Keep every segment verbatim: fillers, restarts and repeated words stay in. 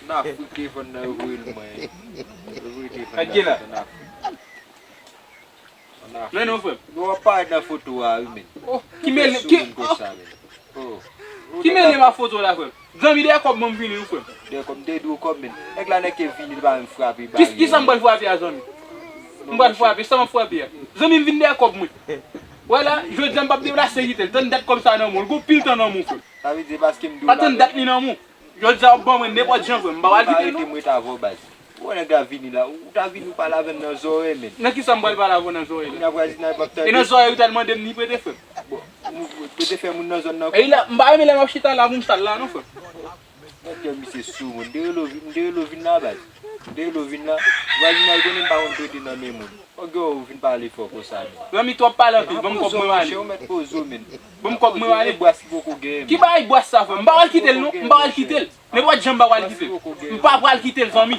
Nan Afrik telefòn nan yo voye l mwen. Yo voye telefòn nan Afrik. An Afrik. Men non, frè m. Yo ap parèt nan foto a, wi, men. Oh, ki mele, ki, oh, ki mele m ak foto la, frè m. Zanmi, dèyè kòb mwen m vini, wi, frè m. Dèyè kòb, m te di w kòb, men. Nèg la, nèg ke vini, li pa menm frape. Ki, ki sa m pral frape a, zanmi? M pral frape, sa m ap frape a. Zanmi, m vin dèyè kòb mwen. Wè la, jodi a m p ap deplase kite l. Tann dat kòb sa nan men w. L gon pil tan nan men w, frè m. Sa vle di paske m di w la. Pa tann dat li nan men w. Jodi a w ap ban mwen nenpòt jan, frè m. M pa pral kite l, non. Ou pa rete m ret avè w, baz. Ou wè nèg la vini la, ou ta vini ou pale avè m nan zòrèy, men. Nan ki sa m pral pale avè w nan zòrèy la? Kounya pral di nan epòk tande. E nan zòrèy ou t al mande m ni prete, frè m. Bon, ou, ou prete fè moun nan zòn nan. E la, m pa renmen lè m ap chita la pou m sal la, non, frè m. Nèg yo, misye sou moun. M te rele w vin, m te rele w vin la, baz. M te rele w vin la. Vwazinay konnen m pa konn prete nan men moun. Fòk yo ou vin pale fò konsa, men. Zanmi, twòp pale anpil. Ban m kòb mwen, m ale. Ou mèt poze w, men. Ban m kòb mwen, m ale. Bwas ki poko genyen, men. Ki bagay bwas sa, frè m? M pa pral kite l, non. M pa pral kite l. Nenpòt jan m pa pral kite l. M pa pral kite l, zanmi.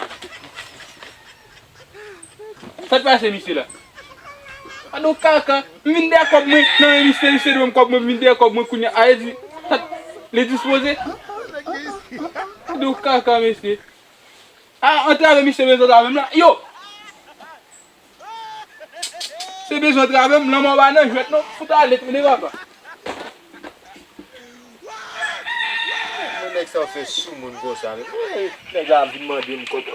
Sa k pase misye la? Gade yon kaka. M vin dèyè kòb mwen. Nan men misye, misye dwe m kòb mwen, m vin dèyè kòb mwen kounye a. A, e di, sa, li dispoze? Gade yon kaka, mesye. A, antrave misye bezwen antrave m la. Yo! Se bezwen antrave m, lanmò pa nan jwèt non. Fout ale, tande papa. Mwen nèg sa yo fè sou moun konsa, men. Mwen, nèg la vin mande m kòb.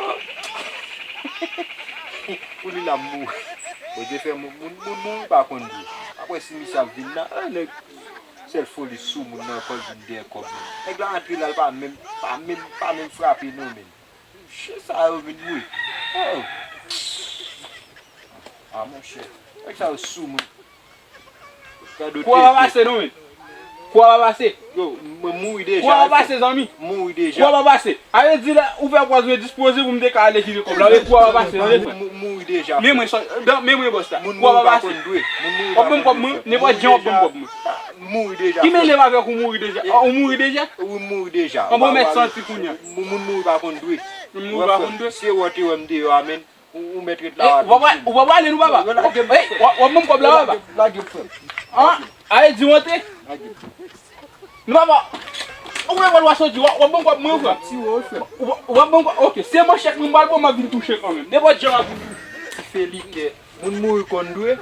Pou li la m mouri. Bondye fè moun, moun, moun mouri pa konn dwe. Apre si misye ap vin la, a, nèg, sèl foli sou moun nan, kòl vin dèyè kòb mwen. Nèg la antre la, l pa menm, pa menm, pa menm frape non, men. Chen sa yo vin mouri. Oh. Ah, monchè. Nèg sa yo sou moun. Kou a pa pase non, men. Kou a pa pase. Yo, mwen mouri deja. Kou a pa pase, zanmi. Mouri deja. Kou a pa pase. A vle di la, ou fè pòz mwen dispoze pou m te ka ale kite kòb la. Men kou a pa pase, non, frè. Mou-, mouri deja. Men mwen, men mwen, bòs la. Kou a pa pase. W ap ban m kòb mwen, nenpòt jan w ap ban m kòb mwen. Mouri deja. Ki mele m avèk ou mouri deja? Ou mouri deja? Wi, mouri deja. Anben w mèt santi kounye a. Moun mouri pa konn dwe. Moun mouri pa konn dwe. Se wè w te wè m deyò a, men. Ou, ou mèt ret la. Ou pa, ou pa pale nou, papa. Yo, lage m. Ey, w ap, w ap ban m kòb la, papa. Lage m, frè m. An, ale di w antre. Lage m. Nou, papa. Ou wè w ap soti, w ap, w ap ban m kòb mwen, frè. Ou, w ap ban m kòb, ok. Se manchèt mwen m pral pran, m ap vin touche kanmenm. Nenpòt jan m ap vin touche. Felike, moun mouri konn dwe.